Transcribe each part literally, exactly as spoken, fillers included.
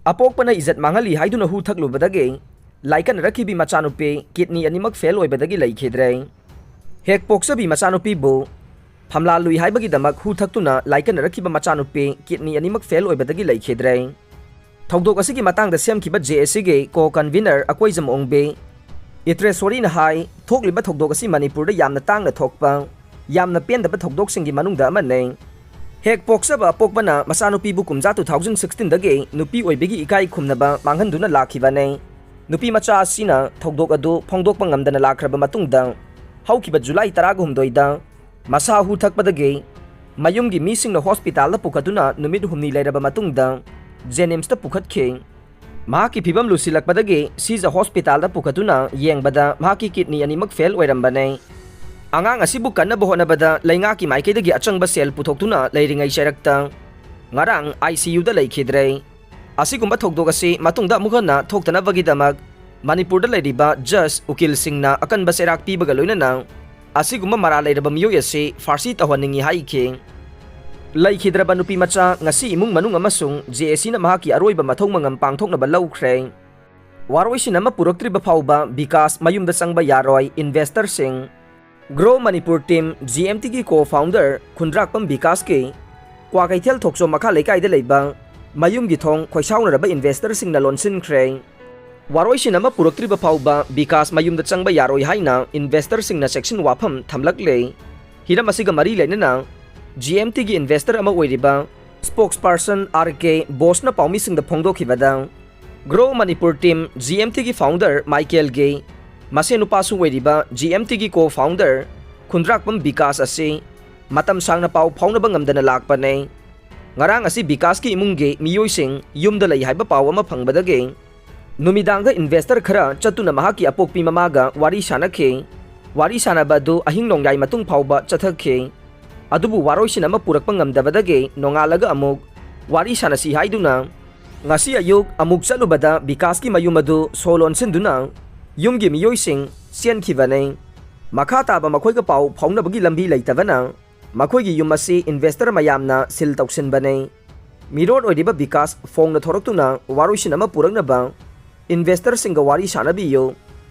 ꯑꯄꯣꯛꯄꯅ ꯏꯖꯠ ꯃꯥꯡꯍꯜꯂꯤ ꯍꯥꯏꯗꯨꯅ ꯍꯨ ꯊꯛꯂꯨꯕꯗꯒꯤ ꯂꯥꯏꯀꯠꯅꯔꯛꯈꯤꯕꯤ ꯃꯆꯥꯅꯨꯄꯤ ꯀꯤꯗꯅꯤ ꯑꯅꯤꯃꯛ ꯐꯦꯜ ꯑꯣꯏꯕꯗꯒꯤ ꯂꯩꯈꯤꯗ꯭ꯔꯦ꯫ ꯍꯦꯛ ꯄꯣꯛꯆꯕꯤ ꯃꯆꯥꯅꯨꯄꯤꯕꯨ ꯐꯝꯂꯥ ꯂꯨꯏ ꯍꯥꯏꯕꯒꯤꯗꯃꯛ ꯍꯨ ꯊꯛꯇꯨꯅ ꯂꯥꯏꯀꯠꯅꯔꯛꯈꯤꯕ ꯃꯆꯥꯅꯨꯄꯤ ꯀꯤꯗꯅꯤ ꯑꯅꯤꯃꯛ ꯐꯦꯜ ꯑꯣꯏꯕꯗꯒꯤ ꯂꯩꯈꯤꯗ꯭ꯔꯦ꯫ ꯊꯧꯗꯣꯛ ꯑꯁꯤꯒꯤ ꯃꯇꯥꯡꯗ ꯁꯦꯝꯈꯤꯕ ꯖꯦ ꯑꯦ ꯁꯤꯒꯤ ꯀꯣ ꯀꯟꯚꯤꯅꯔ ꯑꯀꯣꯏꯖꯝ ꯑꯣꯡꯕꯤ ꯏꯇ꯭ꯔꯦꯁꯣꯔꯤꯅ ꯍꯥꯏ, ꯊꯣꯛꯂꯤꯕ ꯊꯧꯗꯣꯛ ꯑꯁꯤ ꯃꯅꯤꯄꯨꯔꯗ ꯌꯥꯝꯅ ꯇꯥꯡꯅ ꯊꯣꯛꯄ, ꯌꯥꯝꯅ ꯄꯦꯟꯗꯕ ꯊꯧꯗꯣꯛꯁꯤꯡꯒꯤ ꯃꯅꯨꯡꯗ ꯑꯃꯅꯤ꯫ ꯍꯦꯛ ꯄꯣꯛꯆꯕ ꯑꯄꯣꯛꯄꯅ ꯃꯆꯥꯅꯨꯄꯤꯕꯨ ꯀꯨꯝꯖꯥ two thousand sixteen ꯗꯒꯤ ꯅꯨꯄꯤ ꯑꯣꯏꯕꯒꯤ ꯏꯀꯥꯏ ꯈꯨꯝꯅꯕ ꯃꯥꯡꯍꯟꯗꯨꯅ ꯂꯥꯛꯈꯤꯕꯅꯤ꯫ ꯅꯨꯄꯤ ꯃꯆꯥ ꯑꯁꯤꯅ ꯊꯧꯗꯣꯛ ꯑꯗꯨ ꯐꯣꯡꯗꯣꯛꯄ ꯉꯝꯗꯅ ꯂꯥꯛꯈ꯭ꯔꯕ ꯃꯇꯨꯡꯗ, ꯍꯧꯈꯤꯕ ꯖꯨꯂꯥꯏ ꯇꯔꯥꯒ ꯍꯨꯝꯗꯣꯏꯗ ꯃꯁꯥ ꯍꯨ ꯊꯛꯄꯗꯒꯤ ꯃꯌꯨꯝꯒꯤ ꯃꯤꯁꯤꯡꯅ ꯍꯣꯁꯄꯤꯇꯥꯜꯗ ꯄꯨꯈꯠꯇꯨꯅ ꯅꯨꯃꯤꯠ ꯍꯨꯝꯅꯤ ꯂꯩꯔꯕ ꯃꯇꯨꯡꯗ ꯖꯦꯅꯤꯝꯁꯇ ꯄꯨꯈꯠꯈꯤ꯫ ꯃꯍꯥꯛꯀꯤ ꯐꯤꯕꯝ ꯂꯨꯁꯤꯜꯂꯛꯄꯗꯒꯤ ꯁꯤꯖ ꯍꯣꯁꯄꯤꯇꯥꯜꯗ ꯄꯨꯈꯠꯇꯨꯅ ꯌꯦꯡꯕꯗ ꯃꯍꯥꯛꯀꯤ ꯀꯤꯗꯅꯤ ꯑꯅꯤꯃꯛ ꯐꯦꯜ ꯑꯣꯏꯔꯝꯕꯅꯦ꯫ ꯑꯉꯥꯡ ꯑꯁꯤꯕꯨ ꯀꯟꯅꯕ ꯍꯣꯠꯅꯕꯗ ꯂꯩꯉꯥꯛꯀꯤ ꯃꯥꯏꯀꯩꯗꯒꯤ ꯑꯆꯪꯕ ꯁꯦꯜ ꯄꯨꯊꯣꯛꯇꯨꯅ ꯂꯩꯔꯤꯉꯩ ꯆꯩꯔꯛꯇ ꯉꯔꯥꯡ ꯑꯥꯏ ꯁꯤ ꯌꯨꯗ ꯂꯩꯈꯤꯗ꯭ꯔꯦ꯫ ꯑꯁꯤꯒꯨꯝꯕ ꯊꯧꯗꯣꯛ ꯑꯁꯤ ꯃꯇꯨꯡꯗ ꯑꯃꯨꯛ ꯍꯟꯅ ꯊꯣꯛꯇꯅꯕꯒꯤꯗꯃꯛ ꯃꯅꯤꯄꯨꯔꯗ ꯂꯩꯔꯤꯕ ꯖꯖ, ꯎꯀꯤꯜꯁꯤꯡꯅ ꯑꯀꯟꯕ ꯆꯩꯔꯥꯛ ꯄꯤꯕꯒ ꯂꯣꯏꯅꯅ ꯑꯁꯤꯒꯨꯝꯕ ꯃꯔꯥꯜ ꯂꯩꯔꯕ ꯃꯤꯑꯣꯏ ꯑꯁꯤ ꯐꯥꯔꯁꯤ ꯇꯧꯍꯟꯅꯤꯡꯏ ꯍꯥꯏꯈꯤ꯫ ꯂꯩꯈꯤꯗ꯭ꯔꯕ ꯅꯨꯄꯤ ꯃꯆꯥ ꯉꯁꯤ ꯏꯃꯨꯡ ꯃꯅꯨꯡ ꯑꯃꯁꯨꯡ ꯖꯦ ꯑꯦ ꯁꯤꯅ ꯃꯍꯥꯛꯀꯤ ꯑꯔꯣꯏꯕ ꯃꯊꯧ ꯃꯉꯝ ꯄꯥꯡꯊꯣꯛꯅꯕ ꯂꯧꯈ꯭ꯔꯦ꯫ ꯋꯥꯔꯣꯏꯁꯤꯟ ꯑꯃ ꯄꯨꯔꯛꯇ꯭ꯔꯤꯕ ꯐꯥꯎꯕ ꯕꯤꯀꯥꯁ ꯃꯌꯨꯝꯗ ꯆꯪꯕ ꯌꯥꯔꯣꯏ, ꯏꯟꯚꯦꯁꯇꯔꯁꯤꯡ꯫ Grow Manipur team, G M ꯇꯤꯒꯤ ꯀꯣ ꯐꯥꯎꯟꯗꯔ ꯈꯨꯟꯗ꯭ꯔꯥꯛꯄꯝ ꯕꯤꯀꯥꯁꯀꯤ ꯀ꯭ꯋꯥꯀꯩꯊꯦꯜ ꯊꯣꯛꯆꯣꯝ ꯃꯈꯥ ꯂꯩꯀꯥꯏꯗ ꯂꯩꯕ ꯃꯌꯨꯝꯒꯤ ꯊꯣꯡ ꯈꯣꯏꯁꯥꯎꯅꯔꯕ ꯏꯟꯚꯦꯁꯇꯔꯁꯤꯡꯅ ꯂꯣꯟꯁꯤꯟꯈ꯭ꯔꯦ꯫ ꯋꯥꯔꯣꯏꯁꯤꯟ ꯑꯃ ꯄꯨꯔꯛꯇ꯭ꯔꯤꯕ ꯐꯥꯎꯕ ꯕꯤꯀꯥꯁ ꯃꯌꯨꯝꯗ ꯆꯪꯕ ꯌꯥꯔꯣꯏ ꯍꯥꯏꯅ ꯏꯟꯚꯦꯁꯇꯔꯁꯤꯡꯅ ꯆꯦꯛꯁꯤꯟ ꯋꯥꯐꯝ ꯊꯝꯂꯛꯂꯦ꯫ ꯍꯤꯔꯝ ꯑꯁꯤꯒ ꯃꯔꯤ ꯂꯩꯅꯅ ꯖꯤ ꯑꯦꯝ ꯇꯤꯒꯤ ꯏꯟꯚꯦꯁꯇꯔ ꯑꯃ ꯑꯣꯏꯔꯤꯕ ꯁ꯭ꯄꯣꯛꯁꯄꯔꯁꯟ ꯑꯥꯔ ꯀꯦ ꯕꯣꯁꯅ ꯄꯥꯎꯃꯤꯁꯤꯡꯗ ꯐꯣꯡꯗꯣꯛꯈꯤꯕꯗ, grow Manipur team, G M ꯇꯤꯒꯤ ꯐꯥꯎꯟꯗꯔ ꯃꯥꯏꯀꯦꯜꯒꯤ ꯃꯁꯦꯟ ꯅꯨꯄꯥꯁꯨ ꯑꯣꯏꯔꯤꯕ ꯖꯤ ꯑꯦꯝ ꯇꯤꯒꯤ ꯀꯣ ꯐꯥꯎꯟꯗꯔ ꯈꯨꯟꯗ꯭ꯔꯥꯛꯄꯝ ꯕꯤꯀꯥꯁ ꯑꯁꯤ ꯃꯇꯝ ꯁꯥꯡꯅ ꯄꯥꯎ ꯐꯥꯎꯅꯕ ꯉꯝꯗꯅ ꯂꯥꯛꯄꯅꯦ꯫ ꯉꯔꯥꯡ ꯑꯁꯤ ꯕꯤꯀꯥꯁꯀꯤ ꯏꯃꯨꯡꯒꯤ ꯃꯤꯑꯣꯏꯁꯤꯡ ꯌꯨꯝꯗ ꯂꯩ ꯍꯥꯏꯕ ꯄꯥꯎ ꯑꯃ ꯐꯪꯕꯗꯒꯤ ꯅꯨꯃꯤꯗꯥꯡꯗ ꯏꯟꯚꯦꯁꯇꯔ ꯈꯔ ꯆꯠꯇꯨꯅ ꯃꯍꯥꯛꯀꯤ ꯑꯄꯣꯛꯄꯤ ꯃꯃꯥꯒ ꯋꯥꯔꯤ ꯁꯥꯅꯈꯤ꯫ ꯋꯥꯔꯤ ꯁꯥꯅꯕ ꯑꯗꯨ ꯑꯍꯤꯡ ꯅꯣꯡꯌꯥꯏ ꯃꯇꯨꯡ ꯐꯥꯎꯕ ꯆꯠꯊꯈꯤ꯫ ꯑꯗꯨꯕꯨ ꯋꯥꯔꯣꯏꯁꯤꯟ ꯑꯃ ꯄꯨꯔꯛꯄ ꯉꯝꯗꯕꯗꯒꯤ ꯅꯣꯡꯉꯥꯜꯂꯒ ꯑꯃꯨꯛ ꯋꯥꯔꯤ ꯁꯥꯅꯁꯤ ꯍꯥꯏꯗꯨꯅ ꯉꯁꯤ ꯑꯌꯨꯛ ꯑꯃꯨꯛ ꯆꯠꯂꯨꯕꯗ ꯕꯤꯀꯥꯁꯀꯤ ꯃꯌꯨꯝ ꯑꯗꯨ ꯁꯣ ꯂꯣꯟꯁꯤꯟꯗꯨꯅ ꯌꯨꯝꯒꯤ ꯃꯤꯑꯣꯏꯁꯤꯡ ꯆꯦꯟꯈꯤꯕꯅꯤ꯫ ꯃꯈꯥ ꯇꯥꯕ ꯃꯈꯣꯏꯒ ꯄꯥꯎ ꯐꯥꯎꯅꯕꯒꯤ ꯂꯝꯕꯤ ꯂꯩꯇꯕꯅ ꯃꯈꯣꯏꯒꯤ ꯌꯨꯝ ꯑꯁꯤ ꯏꯟꯚꯦꯁꯇꯔ ꯃꯌꯥꯝꯅ ꯁꯤꯜ ꯇꯧꯁꯤꯟꯕꯅꯤ꯫ ꯃꯤꯔꯣꯠ ꯑꯣꯏꯔꯤꯕ ꯕꯤꯀꯥꯁ ꯐꯣꯡꯅ ꯊꯣꯔꯛꯇꯨꯅ ꯋꯥꯔꯣꯏꯁꯤꯟ ꯑꯃ ꯄꯨꯔꯛꯅꯕ ꯏꯟꯚꯦꯁꯇꯔꯁꯤꯡꯒ ꯋꯥꯔꯤ ꯁꯥꯟꯅꯕꯤꯌꯨ꯫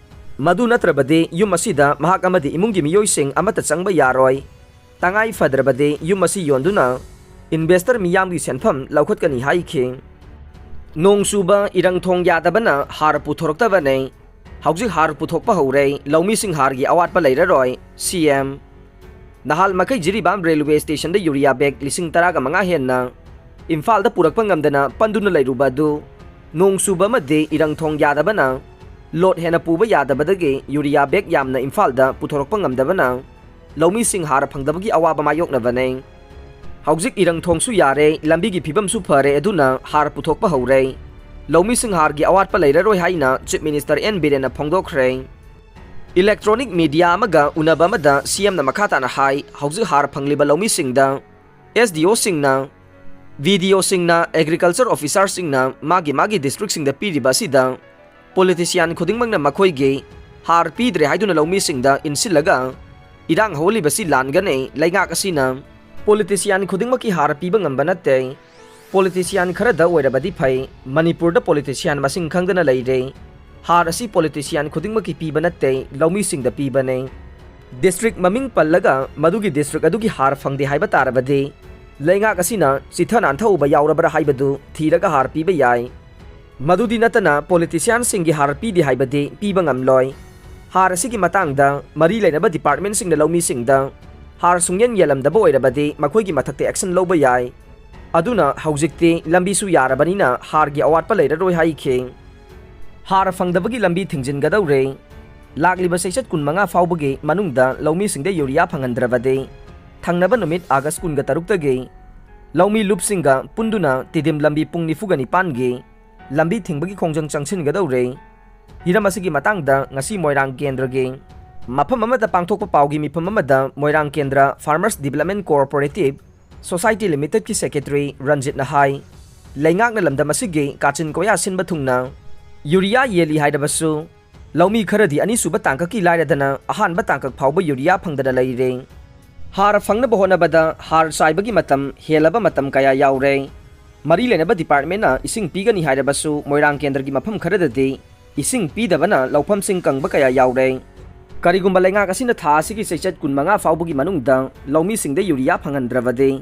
ꯃꯗꯨ ꯅꯠꯇ꯭ꯔꯕꯗꯤ ꯌꯨꯝ ꯑꯁꯤꯗ ꯃꯍꯥꯛ ꯑꯃꯗꯤ ꯏꯃꯨꯡꯒꯤ ꯃꯤꯑꯣꯏꯁꯤꯡ ꯑꯃꯠꯇ ꯆꯪꯕ ꯌꯥꯔꯣꯏ꯫ ꯇꯉꯥꯏ ꯐꯗ꯭ꯔꯕꯗꯤ ꯌꯨꯝ ꯑꯁꯤ ꯌꯣꯟꯗꯨꯅ ꯏꯟꯚꯦꯁꯇꯔ ꯃꯤꯌꯥꯝꯒꯤ ꯁꯦꯟꯐꯝ ꯂꯧꯈꯠꯀꯅꯤ ꯍꯥꯏꯈꯤ꯫ ꯅꯣꯡ ꯆꯨꯕ, ꯏꯔꯪ ꯊꯣꯡ ꯌꯥꯗꯕꯅ ꯍꯥꯔ ꯄꯨꯊꯣꯔꯛꯇꯕꯅꯦ꯫ ꯍꯧꯖꯤꯛ ꯍꯥꯔ ꯄꯨꯊꯣꯛꯄ ꯍꯧꯔꯦ, ꯂꯧꯃꯤꯁꯤꯡ ꯍꯥꯔꯒꯤ ꯑꯋꯥꯠꯄ ꯂꯩꯔꯔꯣꯏ, ꯁꯤ ꯑꯦꯝ꯫ ꯅꯍꯥꯜ ꯃꯈꯩ ꯖꯤꯔꯤꯕꯥꯝ ꯔꯦꯜꯋꯦ ꯁ꯭ꯇꯦꯁꯟꯗ ꯌꯨꯔꯤꯌꯥ ꯕꯦꯒ ꯂꯤꯁꯤꯡ ꯇꯔꯥꯒ ꯃꯉꯥ ꯍꯦꯟꯅ ꯏꯝꯐꯥꯜꯗ ꯄꯨꯔꯛꯄ ꯉꯝꯗꯅ ꯄꯟꯗꯨꯅ ꯂꯩꯔꯨꯕ ꯑꯗꯨ ꯅꯣꯡ ꯆꯨꯕ ꯑꯃꯗꯤ ꯏꯔꯪ ꯊꯣꯡ ꯌꯥꯗꯕꯅ ꯂꯣꯗ ꯍꯦꯟꯅ ꯄꯨꯕ ꯌꯥꯗꯕꯗꯒꯤ ꯌꯨꯔꯤꯌꯥ ꯕꯦꯒ ꯌꯥꯝꯅ ꯏꯝꯐꯥꯜꯗ ꯄꯨꯊꯣꯔꯛꯄ ꯉꯝꯗꯕꯅ ꯂꯧꯃꯤꯁꯤꯡ ꯍꯥꯔ ꯐꯪꯗꯕꯒꯤ ꯑꯋꯥꯕ ꯃꯥꯌꯣꯛꯅꯕꯅꯦ꯫ ꯍꯧꯖꯤꯛ ꯏꯔꯪ ꯊꯣꯡꯁꯨ ꯌꯥꯔꯦ, ꯂꯝꯕꯤꯒꯤ ꯐꯤꯕꯝꯁꯨ ꯐꯔꯦ, ꯑꯗꯨꯅ ꯍꯥꯔ ꯄꯨꯊꯣꯛꯄ ꯍꯧꯔꯦ꯫ ꯂꯧꯃꯤꯁꯤꯡ ꯍꯥꯔꯒꯤ ꯑꯋꯥꯠꯄ ꯂꯩꯔꯔꯣꯏ ꯍꯥꯏꯅ ꯆꯤꯐ ꯃꯤꯅꯤꯁꯇꯔ ꯑꯦꯟ ꯕꯤꯔꯦꯟꯅ ꯐꯣꯡꯗꯣꯛꯈ꯭ꯔꯦ꯫ ꯏꯂꯦꯛꯇ꯭ꯔꯣꯅꯤꯛ ꯃꯤꯗꯤꯌꯥ ꯑꯃꯒ ꯎꯅꯕ ꯑꯃꯗ ꯁꯤ ꯑꯦꯝꯅ ꯃꯈꯥ ꯇꯥꯅ ꯍꯥꯏ, ꯍꯧꯖꯤꯛ ꯍꯥꯔ ꯐꯪꯂꯤꯕ ꯂꯧꯃꯤꯁꯤꯡꯗ ꯑꯦꯁ ꯗꯤ ꯑꯣꯁꯤꯡꯅ, ꯚꯤ ꯗꯤ ꯑꯣꯁꯤꯡꯅ, ꯑꯦꯒ꯭ꯔꯤꯀꯜꯆꯔ ꯑꯣꯐꯤꯁꯥꯔꯁꯤꯡꯅ ꯃꯥꯒꯤ ꯃꯥꯒꯤ ꯗꯤꯁꯇ꯭ꯔꯤꯛꯁꯤꯡꯗ ꯄꯤꯔꯤꯕ ꯑꯁꯤꯗ ꯄꯣꯂꯤꯇꯤꯁꯤꯌꯥꯟ ꯈꯨꯗꯤꯡꯃꯛꯅ ꯃꯈꯣꯏꯒꯤ ꯍꯥꯔ ꯄꯤꯗ꯭ꯔꯦ ꯍꯥꯏꯗꯨꯅ ꯂꯧꯃꯤꯁꯤꯡꯗ ꯏꯟꯁꯤꯜꯂꯒ ꯏꯔꯥꯡ ꯍꯧꯍꯜꯂꯤꯕꯁꯤ ꯂꯥꯟꯒꯅꯤ꯫ ꯂꯩꯉꯥꯛ ꯑꯁꯤꯅ ꯄꯣꯂꯤꯇꯤꯁꯤꯌꯥꯟ ꯈꯨꯗꯤꯡꯃꯛꯀꯤ ꯍꯥꯔ ꯄꯤꯕ ꯉꯝꯕ ꯅꯠꯇꯦ꯫ ꯄꯣꯂꯤꯇꯤꯁꯤꯌꯥꯟ ꯈꯔꯗ ꯑꯣꯏꯔꯕꯗꯤ ꯐꯩ꯫ ꯃꯅꯤꯄꯨꯔꯗ ꯄꯣꯂꯤꯇꯤꯁꯤꯌꯥꯟ ꯃꯁꯤꯡ ꯈꯪꯗꯅ ꯂꯩꯔꯦ꯫ ꯍꯥꯔ ꯑꯁꯤ ꯄꯣꯂꯤꯇꯤꯁꯤꯌꯥꯟ ꯈꯨꯗꯤꯡꯃꯛꯀꯤ ꯄꯤꯕ ꯅꯠꯇꯦ, ꯂꯧꯃꯤꯁꯤꯡꯗ ꯄꯤꯕꯅꯦ꯫ ꯗꯤꯁꯇ꯭ꯔꯤꯛ ꯃꯃꯤꯡ ꯄꯜꯂꯒ ꯃꯗꯨꯒꯤ ꯗꯤꯁꯇ꯭ꯔꯤꯛ ꯑꯗꯨꯒꯤ ꯍꯥꯔ ꯐꯪꯗꯦ ꯍꯥꯏꯕ ꯇꯥꯔꯕꯗꯤ ꯂꯩꯉꯥꯛ ꯑꯁꯤꯅ ꯆꯤꯊ ꯅꯥꯟꯊꯍꯧꯕ ꯌꯥꯎꯔꯕ꯭ꯔꯥ ꯍꯥꯏꯕꯗꯨ ꯊꯤꯔꯒ ꯍꯥꯔ ꯄꯤꯕ ꯌꯥꯏ꯫ ꯃꯗꯨꯗꯤ ꯅꯠꯇꯅ ꯄꯣꯂꯤꯇꯤꯁꯤꯌꯥꯟꯁꯤꯡꯒꯤ ꯍꯥꯔ ꯄꯤꯗꯦ ꯍꯥꯏꯕꯗꯤ ꯄꯤꯕ ꯉꯝꯂꯣꯏ꯫ ꯍꯥꯔ ꯑꯁꯤꯒꯤ ꯃꯇꯥꯡꯗ ꯃꯔꯤ ꯂꯩꯅꯕ ꯗꯤꯄꯥꯔꯠꯃꯦꯟꯁꯤꯡꯅ ꯂꯧꯃꯤꯁꯤꯡꯗ ꯍꯥꯔ ꯁꯨꯡꯌꯦꯟ ꯌꯦꯜꯂꯝꯗꯕ ꯑꯣꯏꯔꯕꯗꯤ ꯃꯈꯣꯏꯒꯤ ꯃꯊꯛꯇ ꯑꯦꯛꯁꯟ ꯂꯧꯕ ꯌꯥꯏ꯫ ꯑꯗꯨꯅ ꯍꯧꯖꯤꯛꯇꯤ ꯂꯝꯕꯤꯁꯨ ꯌꯥꯔꯕꯅꯤꯅ ꯍꯥꯔꯒꯤ ꯑꯋꯥꯠꯄ ꯂꯩꯔꯔꯣꯏ ꯍꯥꯏꯈꯤ꯫ ꯍꯥꯔ ꯐꯪꯗꯕꯒꯤ ꯂꯝꯕꯤ ꯊꯤꯡꯖꯤꯟꯒꯗꯧꯔꯦ꯫ ꯂꯥꯛꯂꯤꯕ ꯆꯩꯆꯠ ꯀꯨꯟꯃꯉꯥ ꯐꯥꯎꯕꯒꯤ ꯃꯅꯨꯡꯗ ꯂꯧꯃꯤꯁꯤꯡꯗ ꯌꯨꯔꯤꯌꯥ ꯐꯪꯍꯟꯗ꯭ꯔꯕꯗꯤ ꯊꯪꯅꯕ ꯅꯨꯃꯤꯠ ꯑꯥꯒꯁ ꯀꯨꯟꯒ ꯇꯔꯨꯛꯇꯒꯤ ꯂꯧꯃꯤ ꯂꯨꯞꯁꯤꯡꯒ ꯄꯨꯟꯗꯨꯅ ꯇꯤꯗꯤꯝ ꯂꯝꯕꯤ ꯄꯨꯡ ꯅꯤꯐꯨꯒ ꯅꯤꯄꯥꯟꯒꯤ ꯂꯝꯕꯤ ꯊꯤꯡꯕꯒꯤ ꯈꯣꯡꯖꯪ ꯆꯪꯁꯤꯟꯒꯗꯧꯔꯦ꯫ ꯍꯤꯔꯝ ꯑꯁꯤꯒꯤ ꯃꯇꯥꯡꯗ ꯉꯁꯤ ꯃꯣꯏꯔꯥꯡ ꯀꯦꯟꯗ꯭ꯔꯒꯤ ꯃꯐꯝ ꯑꯃꯗ ꯄꯥꯡꯊꯣꯛꯄ ꯄꯥꯎꯒꯤ ꯃꯤꯐꯝ ꯑꯃꯗ ꯃꯣꯏꯔꯥꯡ ꯀꯦꯟꯗ꯭ꯔ ꯐꯥꯔꯃꯔꯁ ꯗꯤꯕꯦꯂꯞꯃꯦꯟ ꯀꯣꯑꯣꯄꯔꯦꯇꯤꯚ ꯁꯣꯁꯥꯏꯇꯤ ꯂꯤꯃꯤꯇꯦꯗꯀꯤ ꯁꯦꯀ꯭ꯔꯦꯇꯔꯤ ꯔꯟꯖꯤꯠꯅ ꯍꯥꯏ, ꯂꯩꯉꯥꯛꯅ ꯂꯝꯗꯝ ꯑꯁꯤꯒꯤ ꯀꯥꯆꯤꯟ ꯀꯣꯌꯥ ꯁꯤꯟꯕ ꯊꯨꯡꯅ ꯌꯨꯔꯤꯌꯥ ꯌꯦꯜꯂꯤ ꯍꯥꯏꯔꯕꯁꯨ ꯂꯧꯃꯤ ꯈꯔꯗꯤ ꯑꯅꯤꯁꯨꯕ ꯇꯥꯡꯀꯛꯀꯤ ꯂꯥꯏꯔꯗꯅ ꯑꯍꯥꯟꯕ ꯇꯥꯡꯀꯛ ꯐꯥꯎꯕ ꯌꯨꯔꯤꯌꯥ ꯐꯪꯗꯅ ꯂꯩꯔꯦ꯫ ꯍꯥꯔ ꯐꯪꯅꯕ ꯍꯣꯠꯅꯕꯗ ꯍꯥꯔ ꯆꯥꯏꯕꯒꯤ ꯃꯇꯝ ꯍꯦꯜꯂꯕ ꯃꯇꯝ ꯀꯌꯥ ꯌꯥꯎꯔꯦ꯫ ꯃꯔꯤ ꯂꯩꯅꯕ ꯗꯤꯄꯥꯔꯠꯃꯦꯟꯅ ꯏꯁꯤꯡ ꯄꯤꯒꯅꯤ ꯍꯥꯏꯔꯕꯁꯨ, ꯃꯣꯏꯔꯥꯡ ꯀꯦꯟꯗ꯭ꯔꯒꯤ ꯃꯐꯝ ꯈꯔꯗꯗꯤ ꯏꯁꯤꯡ ꯄꯤꯗꯕꯅ ꯂꯧꯐꯝꯁꯤꯡ ꯀꯪꯕ ꯀꯌꯥ ꯌꯥꯎꯔꯦ꯫ ꯀꯔꯤꯒꯨꯝꯕ ꯂꯩꯉꯥꯛ ꯑꯁꯤꯅ ꯊꯥ ꯑꯁꯤꯒꯤ ꯆꯩꯆꯠ ꯀꯨꯟꯃꯉꯥ ꯐꯥꯎꯕꯒꯤ ꯃꯅꯨꯡꯗ ꯂꯧꯃꯤꯁꯤꯡꯗ ꯌꯨꯔꯤꯌꯥ ꯐꯪꯍꯟꯗ꯭ꯔꯕꯗꯤ,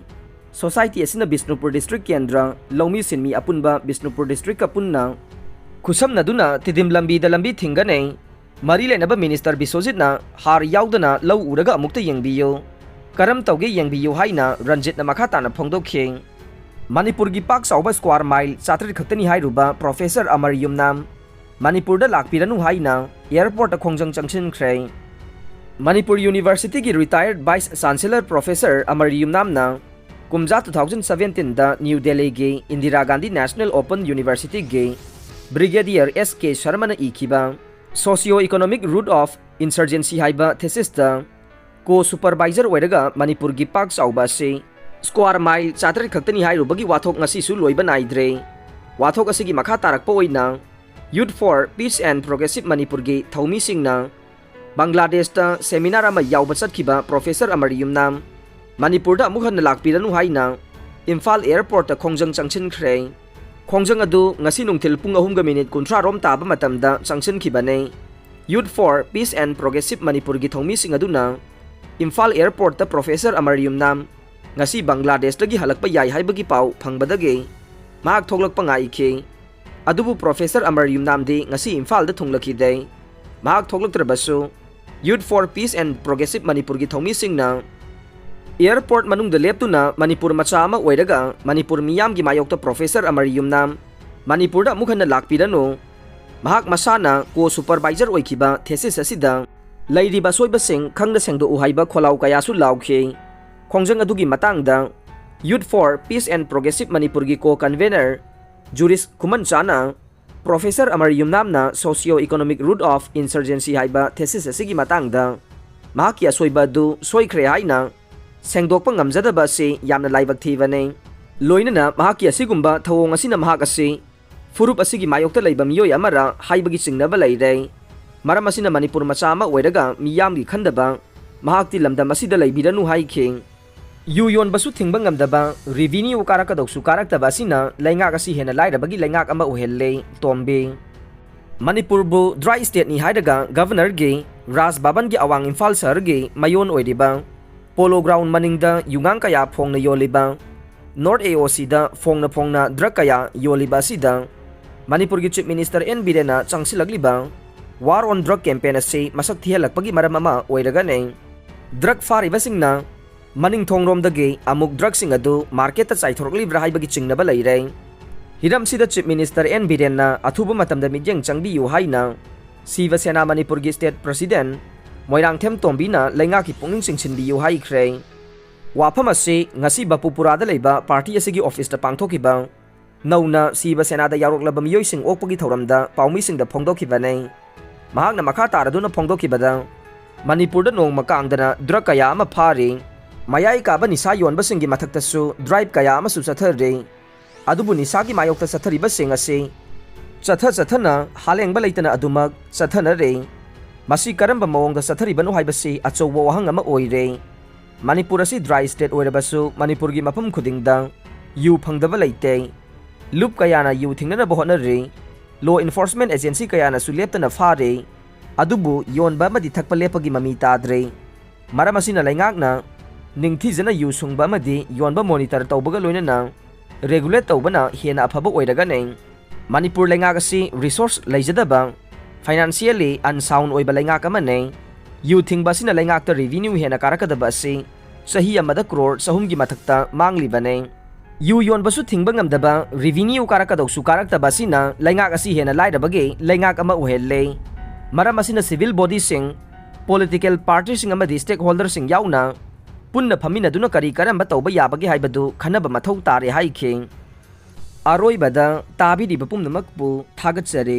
ꯁꯣꯁꯥꯏꯇꯤ ꯑꯁꯤꯅ ꯕꯤꯁꯅꯨꯄꯨꯔ ꯗꯤꯁꯇ꯭ꯔꯤꯛ ꯀꯦꯟꯗ꯭ꯔ, ꯂꯧꯃꯤ ꯁꯤꯟꯃꯤ ꯑꯄꯨꯟꯕ ꯕꯤꯁꯅꯨꯄꯨꯔ ꯗꯤꯁꯇ꯭ꯔꯤꯛꯀ ꯄꯨꯟꯅ ꯈꯨꯠꯁꯝꯅꯗꯨꯅ ꯇꯤꯗꯤꯝ ꯂꯝꯕꯤꯗ ꯂꯝꯕꯤ ꯊꯤꯡꯒꯅꯤ꯫ ꯃꯔꯤ ꯂꯩꯅꯕ ꯃꯤꯅꯤꯁꯇꯔ ꯕꯤꯁ꯭ꯋꯖꯤꯠꯅ ꯍꯥꯔ ꯌꯥꯎꯗꯅ ꯂꯧ ꯎꯔꯒ ꯑꯃꯨꯛꯇ ꯌꯦꯡꯕꯤꯌꯨ, ꯀꯔꯝ ꯇꯧꯒꯦ ꯌꯦꯡꯕꯤꯌꯨ ꯍꯥꯏꯅ ꯔꯟꯖꯤꯠꯅ ꯃꯈꯥ ꯇꯥꯅ ꯐꯣꯡꯗꯣꯛꯈꯤ꯫ ꯃꯅꯤꯄꯨꯔꯒꯤ ꯄꯥꯛ ꯆꯥꯎꯕ ꯁ꯭ꯀ꯭ꯋꯥꯔ ꯃꯥꯏꯜ ꯆꯥꯇ꯭ꯔꯦꯠ ꯈꯛꯇꯅꯤ ꯍꯥꯏꯔꯨꯕ ꯄ꯭ꯔꯣꯐꯦꯁꯔ ꯑꯃꯔ ꯌꯨꯝꯅꯥꯝ ꯃꯅꯤꯄꯨꯔꯗ ꯂꯥꯛꯄꯤꯔꯅꯨ ꯍꯥꯏꯅ ꯑꯦꯌꯔꯄꯣꯔꯠꯇ ꯈꯣꯡꯖꯪ ꯆꯪꯁꯤꯟꯈ꯭ꯔꯦ꯫ ꯃꯅꯤꯄꯨꯔ ꯌꯨꯅꯤꯚꯔꯁꯤꯇꯤꯒꯤ ꯔꯤꯇꯥꯌꯔꯗ ꯚꯥꯏꯁ ꯆꯥꯟꯁꯦꯂꯔ ꯄ꯭ꯔꯣꯐꯦꯁꯔ ꯑꯃꯔ ꯌꯨꯝꯅꯥꯝꯅ ꯀꯨꯝꯖꯥ ꯇꯨ ꯊꯥꯎꯖꯟ ꯁꯚꯦꯟꯇꯤꯟꯗ ꯅ꯭ꯌꯨ ꯗꯦꯜꯂꯤꯒꯤ ꯏꯟꯗꯤꯔꯥ ꯒꯥꯟꯙꯤ ꯅꯦꯁꯅꯦꯜ ꯑꯣꯄꯟ ꯌꯨꯅꯤꯚꯔꯁꯤꯇꯤꯒꯤ ꯕ꯭ꯔꯤꯒꯦꯗꯤꯌꯔ ꯑꯦꯁ ꯀꯦ ꯁꯔꯃꯅ ꯏꯈꯤꯕ Socio Economic Route of Insurgency ꯍꯥꯏꯕ ꯊꯦꯁꯤꯁꯇ ꯀꯣ ꯁꯨꯄꯔꯚꯥꯏꯖꯔ ꯑꯣꯏꯔꯒ ꯃꯅꯤꯄꯨꯔꯒꯤ ꯄꯥꯛ ꯆꯥꯎꯕ ꯑꯁꯤ ꯁ꯭ꯀ꯭ꯋꯥꯔ ꯃꯥꯏꯜ ꯆꯥꯇ꯭ꯔꯦꯠ ꯈꯛꯇꯅꯤ ꯍꯥꯏꯔꯨꯕꯒꯤ ꯋꯥꯊꯣꯛ ꯉꯁꯤꯁꯨ ꯂꯣꯏꯕ ꯅꯥꯏꯗ꯭ꯔꯦ꯫ ꯋꯥꯊꯣꯛ ꯑꯁꯤꯒꯤ ꯃꯈꯥ ꯇꯥꯔꯛꯄ ꯑꯣꯏꯅ Youth for Peace and Progressive ꯃꯅꯤꯄꯨꯔꯒꯤ ꯊꯧꯃꯤꯁꯤꯡꯅ ꯕꯪꯒ꯭ꯂꯥꯗꯦꯁꯇ ꯁꯦꯃꯤꯅꯥꯔ ꯑꯃ ꯌꯥꯎꯕ ꯆꯠꯈꯤꯕ ꯄ꯭ꯔꯣꯐꯦꯁꯔ ꯑꯃꯔ ꯌꯨꯝꯅꯥꯝ ꯃꯅꯤꯄꯨꯔꯗ ꯑꯃꯨꯛ ꯍꯟꯅ ꯂꯥꯛꯄꯤꯔꯅꯨ ꯍꯥꯏꯅ ꯏꯝꯐꯥꯜ ꯑꯦꯌꯔꯄꯣꯔꯠꯇ ꯈꯣꯡꯖꯪ ꯆꯪꯁꯤꯟꯈ꯭ꯔꯦ꯫ ꯈꯣꯡꯖꯪ ꯑꯗꯨ ꯉꯁꯤ ꯅꯨꯡꯊꯤꯜ ꯄꯨꯡ ꯑꯍꯨꯝꯒ ꯃꯤꯅꯤꯠ ꯀꯨꯟꯊ꯭ꯔꯥ ꯔꯣꯝ ꯇꯥꯕ ꯃꯇꯝꯗ ꯆꯪꯁꯤꯟꯈꯤꯕꯅꯤ꯫ Youth for Peace and Progressive ꯃꯅꯤꯄꯨꯔꯒꯤ ꯊꯧꯃꯤꯁꯤꯡ ꯑꯗꯨꯅ ꯏꯝꯐꯥꯜ ꯑꯦꯌꯔꯄꯣꯔꯠꯇ ꯄ꯭ꯔꯣꯐꯦꯁꯔ ꯑꯃꯔ ꯌꯨꯝꯅꯥꯝ ꯉꯁꯤ ꯕꯪꯒ꯭ꯂꯥꯗꯦꯁꯇꯒꯤ ꯍꯜꯂꯛꯄ ꯌꯥꯏ ꯍꯥꯏꯕꯒꯤ ꯄꯥꯎ ꯐꯪꯕꯗꯒꯤ ꯃꯍꯥꯛ ꯊꯣꯛꯂꯛꯄ ꯉꯥꯏꯈꯤ꯫ ꯑꯗꯨꯕꯨ ꯄ꯭ꯔꯣꯐꯦꯁꯔ ꯑꯃꯔ ꯌꯨꯝꯅꯥꯝꯗꯤ ꯉꯁꯤ ꯏꯝꯐꯥꯜꯗ ꯊꯨꯡꯂꯈꯤꯗꯦ꯫ ꯃꯍꯥꯛ ꯊꯣꯛꯂꯛꯇ꯭ꯔꯕꯁꯨ, Youth for Peace and Progressive ꯃꯅꯤꯄꯨꯔꯒꯤ ꯊꯧꯃꯤꯁꯤꯡꯅ ꯑꯦꯌꯔꯄꯣꯔꯠ ꯃꯅꯨꯡꯗ ꯂꯦꯞꯇꯨꯅ ꯃꯅꯤꯄꯨꯔ ꯃꯆꯥ ꯑꯃ ꯑꯣꯏꯔꯒ ꯃꯅꯤꯄꯨꯔ ꯃꯤꯌꯥꯝꯒꯤ ꯃꯥꯌꯣꯛꯇ ꯄ꯭ꯔꯣꯐꯦꯁꯔ ꯑꯃꯔ ꯌꯨꯝꯅꯥꯝ ꯃꯅꯤꯄꯨꯔꯗ ꯑꯃꯨꯛ ꯍꯟꯅ ꯂꯥꯛꯄꯤꯔꯅꯨ, ꯃꯍꯥꯛ ꯃꯁꯥꯅ ꯀꯣ ꯁꯨꯄꯔꯚꯥꯏꯖꯔ ꯑꯣꯏꯈꯤꯕ ꯊꯦꯁꯤꯁ ꯑꯁꯤꯗ ꯂꯩꯔꯤꯕ ꯑꯁꯣꯏꯕꯁꯤꯡ ꯈꯪꯅ ꯁꯦꯡꯗꯣꯛꯎ ꯍꯥꯏꯕ ꯈꯣꯜꯂꯥꯎ ꯀꯌꯥꯁꯨ ꯂꯥꯎꯈꯤ꯫ ꯈꯣꯡꯖꯪ ꯑꯗꯨꯒꯤ ꯃꯇꯥꯡꯗ Youth for Peace and Progressive ꯃꯅꯤꯄꯨꯔꯒꯤ ꯀꯣ ꯀꯟꯚꯦꯅꯔ ꯖꯨꯔꯤꯁ ꯈꯨꯃꯟꯆꯥꯅ ꯄ꯭ꯔꯣꯐꯦꯁꯔ ꯑꯃꯔ ꯌꯨꯝꯅꯥꯝꯅ Socio Economic Route of Insurgency ꯍꯥꯏꯕ ꯊꯦꯁꯤꯁ ꯑꯁꯤꯒꯤ ꯃꯇꯥꯡꯗ ꯃꯍꯥꯛꯀꯤ ꯑꯁꯣꯏꯕ ꯑꯗꯨ ꯁꯣꯏꯈ꯭ꯔꯦ ꯍꯥꯏꯅ ꯁꯦꯡꯗꯣꯛꯄ ꯉꯝꯖꯗꯕ ꯑꯁꯤ ꯌꯥꯝꯅ ꯂꯥꯏꯕꯛ ꯊꯤꯕꯅꯤ꯫ ꯂꯣꯏꯅꯅ ꯃꯍꯥꯛꯀꯤ ꯑꯁꯤꯒꯨꯝꯕ ꯊꯧꯑꯣꯡ ꯑꯁꯤꯅ ꯃꯍꯥꯛ ꯑꯁꯤ ꯐꯨꯔꯨꯞ ꯑꯁꯤꯒꯤ ꯃꯥꯌꯣꯛꯇ ꯂꯩꯕ ꯃꯤꯑꯣꯏ ꯑꯃꯔ ꯍꯥꯏꯕꯒꯤ ꯆꯤꯡꯅꯕ ꯂꯩꯔꯦ꯫ ꯃꯔꯝ ꯑꯁꯤꯅ ꯃꯅꯤꯄꯨꯔ ꯃꯆꯥ ꯑꯃ ꯑꯣꯏꯔꯒ ꯃꯤꯌꯥꯝꯒꯤ ꯈꯟꯗꯕ ꯃꯍꯥꯛꯇꯤ ꯂꯝꯗꯝ ꯑꯁꯤꯗ ꯂꯩꯕꯤꯔꯅꯨ ꯍꯥꯏꯈꯤ꯫ ꯌꯨ ꯌꯣꯟꯕꯁꯨ ꯊꯤꯡꯕ ꯉꯝꯗꯕ, revenue ꯀꯥꯔꯛꯀꯗꯧꯁꯨ ꯀꯥꯔꯛꯇꯕ ꯑꯁꯤꯅ ꯂꯩꯉꯥꯛ ꯑꯁꯤ ꯍꯦꯟꯅ ꯂꯥꯏꯔꯕꯒꯤ ꯂꯩꯉꯥꯛ ꯑꯃ ꯑꯣꯏꯍꯜꯂꯦ꯫ ꯇꯣꯝꯕꯤ꯫ ꯃꯅꯤꯄꯨꯔꯕꯨ dry stateꯅꯤ ꯍꯥꯏꯔꯒ Governorꯒꯤ ꯔꯥꯖ ꯚꯕꯟꯒꯤ ꯑꯋꯥꯡ ꯏꯝꯐꯥꯜ ꯁꯍꯔꯒꯤ ꯃꯌꯣꯟ ꯑꯣꯏꯔꯤꯕ Polo Ground ꯃꯅꯤꯡꯗ ꯌꯨꯉꯥꯡ ꯀꯌꯥ ꯐꯣꯡꯅ ꯌꯣꯜꯂꯤꯕ, North AOCꯗ ꯐꯣꯡꯅ ꯐꯣꯡꯅ drug ꯀꯌꯥ ꯌꯣꯜꯂꯤꯕ ꯑꯁꯤꯗ ꯃꯅꯤꯄꯨꯔꯒꯤ Chief Minister ꯑꯦꯟ ꯕꯤꯔꯦꯟꯅ ꯆꯪꯁꯤꯜꯂꯛꯂꯤꯕ War on Drug campaign ꯑꯁꯤ ꯃꯁꯛ ꯊꯤꯍꯜꯂꯛꯄꯒꯤ ꯃꯔꯝ ꯑꯃ ꯑꯣꯏꯔꯒꯅꯤ꯫ Drug ꯐꯥꯔꯤꯕꯁꯤꯡꯅ ꯃꯅꯤꯡ ꯊꯣꯡꯔꯣꯝꯗꯒꯤ ꯑꯃꯨꯛ drugꯁꯤꯡ ꯑꯗꯨ marketꯇ ꯆꯥꯏꯊꯣꯔꯛꯂꯤꯕ꯭ꯔꯥ ꯍꯥꯏꯕꯒꯤ ꯆꯤꯡꯅꯕ ꯂꯩꯔꯦ꯫ ꯍꯤꯔꯝꯁꯤꯗ Chief Minister ꯑꯦꯟ ꯕꯤꯔꯦꯟꯅ ꯑꯊꯨꯕ ꯃꯇꯝꯗ ꯃꯤꯠꯌꯦꯡ ꯆꯪꯕꯤꯌꯨ ꯍꯥꯏꯅ ꯁꯤꯕ ꯁꯦꯅꯥ ꯃꯅꯤꯄꯨꯔꯒꯤ state president ꯃꯣꯏꯔꯥꯡꯊꯦꯝ ꯇꯣꯝꯕꯤꯅ ꯂꯩꯉꯥꯛꯀꯤ ꯄꯨꯛꯅꯤꯡ ꯆꯤꯡꯁꯤꯟꯕꯤꯌꯨ ꯍꯥꯏꯈ꯭ꯔꯦ꯫ ꯋꯥꯐꯝ ꯑꯁꯤ ꯉꯁꯤ ꯕꯄꯨꯄꯨꯔꯥꯗ ꯂꯩꯕ party ꯑꯁꯤꯒꯤ officeꯇ ꯄꯥꯡꯊꯣꯛꯈꯤꯕ ꯅꯧꯅ ꯁꯤꯕ ꯁꯦꯅꯥꯗ ꯌꯥꯎꯔꯛꯂꯕ ꯃꯤꯑꯣꯏꯁꯤꯡ ꯑꯣꯛꯄꯒꯤ ꯊꯧꯔꯝꯗ ꯄꯥꯎꯃꯤꯁꯤꯡꯗ ꯐꯣꯡꯗꯣꯛꯈꯤꯕꯅꯤ꯫ ꯃꯍꯥꯛꯅ ꯃꯈꯥ ꯇꯥꯔꯗꯨꯅ ꯐꯣꯡꯗꯣꯛꯈꯤꯕꯗ, ꯃꯅꯤꯄꯨꯔꯗ ꯅꯣꯡꯃ ꯀꯥꯡꯗꯅ drug ꯀꯌꯥ ꯑꯃ ꯐꯥꯔꯤ꯫ ꯃꯌꯥꯏ ꯀꯥꯕ ꯅꯤꯁꯥ ꯌꯣꯟꯕꯁꯤꯡꯒꯤ ꯃꯊꯛꯇꯁꯨ drive ꯀꯌꯥ ꯑꯃꯁꯨ ꯆꯠꯊꯔꯤ꯫ ꯑꯗꯨꯕꯨ ꯅꯤꯁꯥꯒꯤ ꯃꯥꯌꯣꯛꯇ ꯆꯠꯊꯔꯤꯕꯁꯤꯡ ꯑꯁꯤ ꯆꯠꯊ ꯆꯠꯊꯅ ꯍꯥꯂꯦꯡꯕ ꯂꯩꯇꯅ ꯑꯗꯨꯃꯛ ꯆꯠꯊꯅꯔꯤ꯫ ꯃꯁꯤ ꯀꯔꯝꯕ ꯃꯑꯣꯡꯗ ꯆꯠꯊꯔꯤꯕꯅꯣ ꯍꯥꯏꯕꯁꯤ ꯑꯆꯧꯕ ꯋꯥꯍꯪ ꯑꯃ ꯑꯣꯏꯔꯦ꯫ ꯃꯅꯤꯄꯨꯔ ꯑꯁꯤ dry state ꯑꯣꯏꯔꯕꯁꯨ ꯃꯅꯤꯄꯨꯔꯒꯤ ꯃꯐꯝ ꯈꯨꯗꯤꯡꯗ ꯌꯨ ꯐꯪꯗꯕ ꯂꯩꯇꯦ꯫ ꯂꯨꯞ ꯀꯌꯥꯅ ꯌꯨ ꯊꯤꯡꯅꯅꯕ ꯍꯣꯠꯅꯔꯤ꯫ Law enforcement agency ꯀꯌꯥꯅꯁꯨ ꯂꯦꯞꯇꯅ ꯐꯥꯔꯤ꯫ ꯑꯗꯨꯕꯨ ꯌꯣꯟꯕ ꯑꯃꯗꯤ ꯊꯛꯄ ꯂꯦꯞꯄꯒꯤ ꯃꯃꯤ ꯇꯥꯗ꯭ꯔꯦ꯫ ꯃꯔꯝ ꯑꯁꯤꯅ ꯂꯩꯉꯥꯛꯅ ꯅꯤꯡꯊꯤꯖꯅ ꯌꯨ ꯁꯨꯡꯕ ꯑꯃꯗꯤ ꯌꯣꯟꯕ monitor ꯇꯧꯕꯒ ꯂꯣꯏꯅꯅ regulate ꯇꯧꯕꯅ ꯍꯦꯟꯅ ꯑꯐꯕ ꯑꯣꯏꯔꯒꯅꯤ꯫ ꯃꯅꯤꯄꯨꯔ ꯂꯩꯉꯥꯛ ꯑꯁꯤ resource ꯂꯩꯖꯗꯕ, financially unsound ꯑꯣꯏꯕ ꯂꯩꯉꯥꯛ ꯑꯃꯅꯤ꯫ ꯌꯨ ꯊꯤꯡꯕ ꯑꯁꯤꯅ ꯂꯩꯉꯥꯛꯇ revenue ꯍꯦꯟꯅ ꯀꯥꯔꯛꯀꯗꯕ ꯑꯁꯤ ꯆꯍꯤ ꯑꯃꯗ ꯀ꯭ꯔꯣꯔ ꯆꯍꯨꯝꯒꯤ ꯃꯊꯛꯇ ꯃꯥꯡꯂꯤꯕꯅꯤ꯫ ꯌꯨ ꯌꯣꯟꯕꯁꯨ ꯊꯤꯡꯕ ꯉꯝꯗꯕ, revenue ꯀꯥꯔꯛꯀꯗꯧꯁꯨ ꯀꯥꯔꯛꯇꯕ ꯑꯁꯤꯅ ꯂꯩꯉꯥꯛ ꯑꯁꯤ ꯍꯦꯟꯅ ꯂꯥꯏꯔꯕꯒꯤ ꯂꯩꯉꯥꯛ ꯑꯃ ꯑꯣꯏꯍꯜꯂꯦ꯫ ꯃꯔꯝ ꯑꯁꯤꯅ civil bodyꯁꯤꯡ, political partyꯁꯤꯡ ꯑꯃꯗꯤ stakeholderꯁꯤꯡ ꯌꯥꯎꯅ ꯄꯨꯟꯅ ꯐꯝꯃꯤꯟꯅꯗꯨꯅ ꯀꯔꯤ ꯀꯔꯝꯕ ꯇꯧꯕ ꯌꯥꯕꯒꯦ ꯍꯥꯏꯕꯗꯨ ꯈꯟꯅꯕ ꯃꯊꯧ ꯇꯥꯔꯦ ꯍꯥꯏꯈꯤ꯫ ꯑꯔꯣꯏꯕꯗ ꯇꯥꯕꯤꯔꯤꯕ ꯄꯨꯝꯅꯃꯛꯄꯨ ꯊꯥꯒꯠꯆꯔꯤ꯫